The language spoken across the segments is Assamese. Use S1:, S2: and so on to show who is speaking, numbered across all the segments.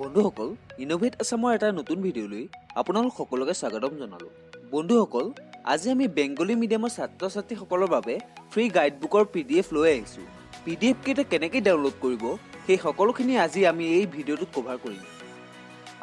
S1: বন্ধুসকল, ইন'ভেট আছামৰ এটা নতুন ভিডিঅ'লৈ আপোনালোক সকলোকে স্বাগতম জনালোঁ। বন্ধুসকল, আজি আমি বেংগলী মিডিয়ামৰ ছাত্ৰ ছাত্ৰীসকলৰ বাবে ফ্ৰী গাইড বুকৰ পিডিএফ লৈ আহিছোঁ। পিডিএফ কেইটা কেনেকৈ ডাউনলোড কৰিব, সেই সকলোখিনি আজি আমি এই ভিডিঅ'টোত কভাৰ কৰিম।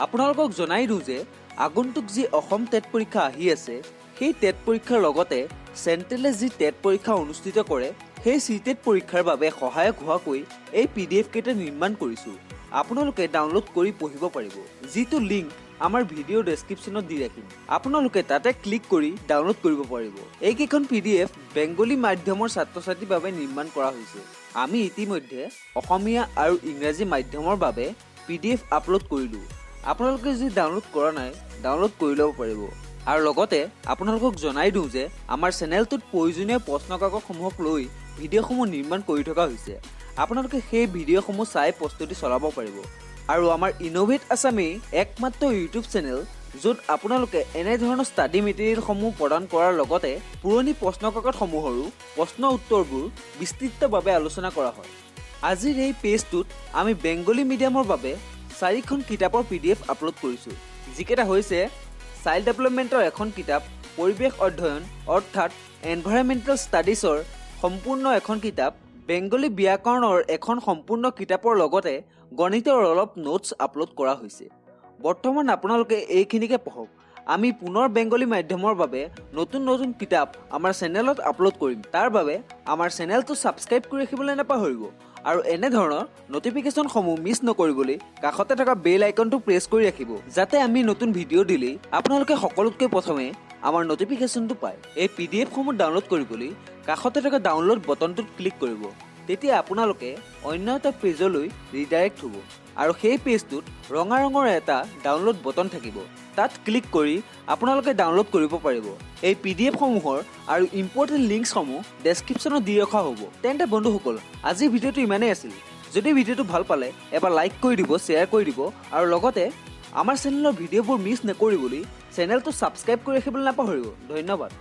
S1: আপোনালোকক জনাই দিওঁ যে আগন্তুক যি অসম টেট পৰীক্ষা আহি আছে, সেই টেট পৰীক্ষাৰ লগতে চেণ্ট্ৰেলে যি টেট পৰীক্ষা অনুষ্ঠিত কৰে, সেই চি টেট পৰীক্ষাৰ বাবে সহায়ক হোৱাকৈ এই পিডিএফ কেইটা নিৰ্মাণ কৰিছোঁ। আপোনালোকে ডাউনলোড কৰি পঢ়িব পাৰিব, যিটো লিংক আমাৰ ভিডিঅ' ডেছক্ৰিপশ্যনত দি ৰাখিম। আপোনালোকে তাতে ক্লিক কৰি ডাউনলোড কৰিব পাৰিব। এইকেইখন পিডিএফ বেংগলী মাধ্যমৰ ছাত্ৰ ছাত্ৰীৰ বাবে নিৰ্মাণ কৰা হৈছে। আমি ইতিমধ্যে অসমীয়া আৰু ইংৰাজী মাধ্যমৰ বাবে পিডিএফ আপলোড কৰিলোঁ। আপোনালোকে যদি ডাউনলোড কৰা নাই, ডাউনলোড কৰি ল'ব পাৰিব। আৰু লগতে আপোনালোকক জনাই দিওঁ যে আমাৰ চেনেলটোত প্ৰয়োজনীয় প্ৰশ্ন কাকতসমূহক লৈ ভিডিঅ'সমূহ নিৰ্মাণ কৰি থকা হৈছে। আপোনালোকে সেই ভিডিঅ'সমূহ চাই প্ৰস্তুতি চলাব পাৰিব। আৰু আমাৰ ইন'ভেট আছামেই একমাত্ৰ ইউটিউব চেনেল, য'ত আপোনালোকে এনেধৰণৰ ষ্টাডি মেটেৰিয়েলসমূহ প্ৰদান কৰাৰ লগতে পুৰণি প্ৰশ্ন কাকতসমূহৰো প্ৰশ্ন উত্তৰবোৰ বিস্তৃতভাৱে আলোচনা কৰা হয়। আজিৰ এই পেজটোত আমি বেংগলী মিডিয়ামৰ বাবে চাৰিখন কিতাপৰ পিডিএফ আপলোড কৰিছোঁ, যিকেইটা হৈছে চাইল্ড ডেভেলপমেণ্টৰ এখন কিতাপ, পৰিৱেশ অধ্যয়ন অৰ্থাৎ এনভাইৰমেণ্টেল ষ্টাডিজৰ সম্পূৰ্ণ এখন কিতাপ, বেংগলী ব্যাকৰণৰ এখন সম্পূৰ্ণ কিতাপৰ লগতে গণিতৰ অলপ নোটছ আপলোড কৰা হৈছে। বৰ্তমান আপোনালোকে এইখিনিকে পঢ়ক। আমি পুনৰ বেংগলী মাধ্যমৰ বাবে নতুন নতুন কিতাপ আমাৰ চেনেলত আপলোড কৰিম। তাৰ বাবে আমাৰ চেনেলটো ছাবস্ক্ৰাইব কৰি ৰাখিবলৈ নাপাহৰিব আৰু এনেধৰণৰ নটিফিকেশ্যনসমূহ মিছ নকৰিবলৈ কাষতে থকা বেল আইকনটো প্ৰেছ কৰি ৰাখিব, যাতে আমি নতুন ভিডিঅ' দিলেই আপোনালোকে সকলোতকৈ প্ৰথমে আমাৰ নটিফিকেশ্যনটো পায়। এই পিডিএফসমূহ ডাউনলোড কৰিবলৈ কাষতে থকা ডাউনলোড বটনটোত ক্লিক কৰিব। তেতিয়া আপোনালোকে অন্য এটা পেজলৈ ৰিডাইৰেক্ট হ'ব আৰু সেই পেজটোত ৰঙা ৰঙৰ এটা ডাউনলোড বটন থাকিব। তাত ক্লিক কৰি আপোনালোকে ডাউনলোড কৰিব পাৰিব। এই পিডিএফসমূহৰ আৰু ইম্পৰ্টেণ্ট লিংকছসমূহ ডেছক্ৰিপশ্যনত দি ৰখা হ'ব। তেন্তে বন্ধুসকল, আজিৰ ভিডিঅ'টো ইমানেই আছিল। যদি ভিডিঅ'টো ভাল পালে, এবাৰ লাইক কৰি দিব, শ্বেয়াৰ কৰি দিব আৰু লগতে আমাৰ চেনেলৰ ভিডিঅ'বোৰ মিছ নকৰিবলৈ চেনেলটো ছাবস্ক্ৰাইব কৰি ৰাখিবলৈ নাপাহৰিব। ধন্যবাদ।